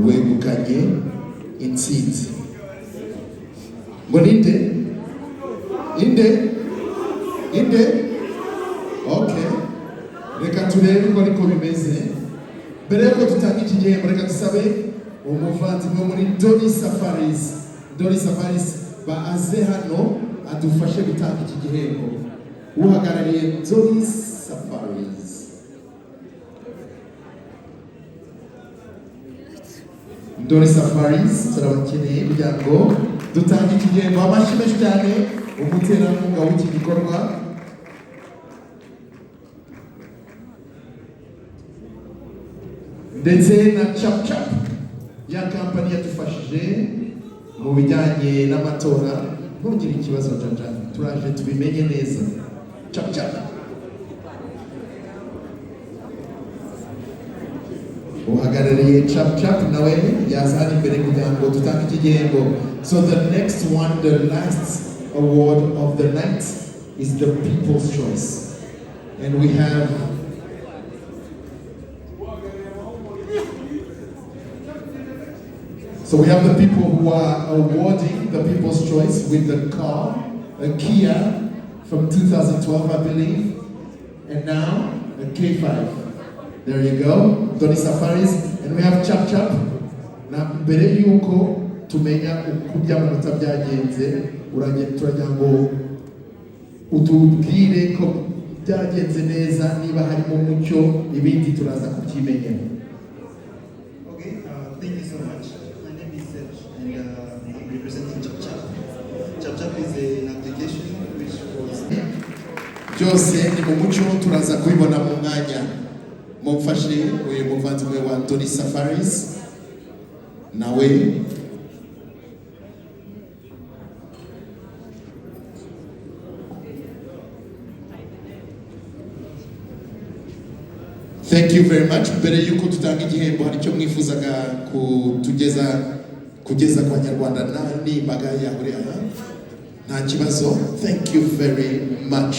Wegukanye intsinzi ngo ninde? Inde? Inde? Okay, reka turebe uko ariko bimeze. Mbere yuko dutanga iki gihembo, reka dusabe umuvandimwe muri Dori Safaris, Dori Safaris, baze hano adufashe gutanga iki gihembo. Uhagarariye Dori Safaris, Dori Safaris, turabakeneye kugira ngo dutange iki gihembo. Amashyi menshi cyane umuterankunga w'iki gikorwa. Ndetse na Chap Chap ya kampani yadufashije mu bijyanye n'amatora. Ntugire ikibazo jaja, turaje tubimenye neza. Chap Chap, uhagarariye Chap Chap nawe yaza hano imbere kugira ngo dutange iki gihembo. So the next one, the last award of the night, is the People's Choice, and we have. So we have the people who are awarding the People's Choice with the car, a Kia from 2012, I believe, and now a K5. There you go, Doni Safaris, and we have Chap Chap. Na mbere yuko tumenya uko by'amanota byagenze, turagira ngo utubwire ko byagenze neza, niba harimo umucyo, ibindi turaza kubyimenya. Okay, thank you so much. My name is Serge, and I'm representing ChapChap. ChapChap is an application which was Byose ni mu mucyo, turaza kubibona mu mwanya. Mumfashe uyu muvandimwe wa Doni Safaris nawe. Thank you very much. Mbere yuko dutanga igihembo, hari icyo mwifuzaga kutugeza, kugeza ku Banyarwanda n'imbaga yahuriye aha? Nta kibazo. Thank you very much.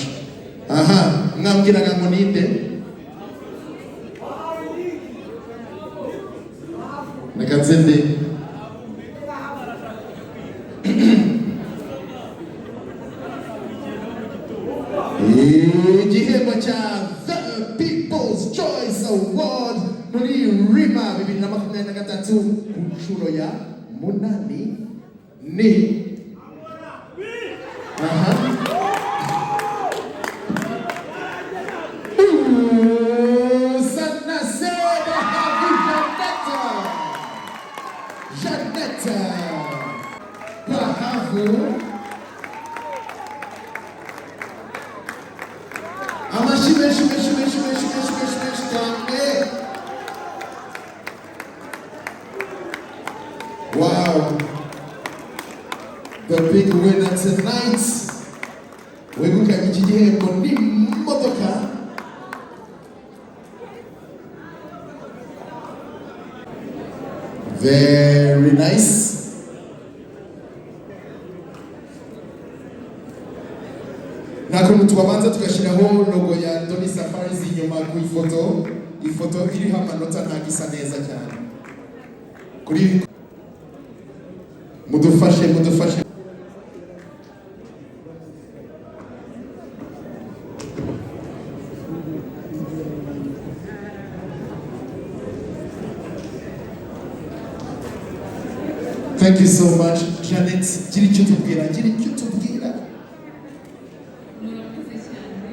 Aha, mwambwiraga ngo ninde? Reka nzende. Igihembo cya The People's Choice Award muri RIMA 2023 ku nshuro ya 8 ni, aha, Usanase Bahavu Jeannette. Jeannette Bahavu. Amashyi menshi menshi menshi menshi menshi menshi menshi cyane. Wow, the big winner tonight, wegukanye iki gihembo ni imodoka. Very nice. Nta kuntu tubabanza tugashyiraho logo ya Doni Safaris inyuma ku ifoto? Ifoto iriho amanota ntabwo isa neza cyane. Kuri mudufashe, mudufashe. Thank you so much, Janet. Gira icyo utubwira, gira icyo utubwira. Murakoze cyane,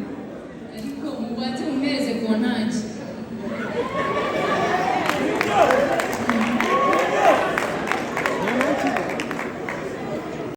ariko mubanze mumpereze kontaki.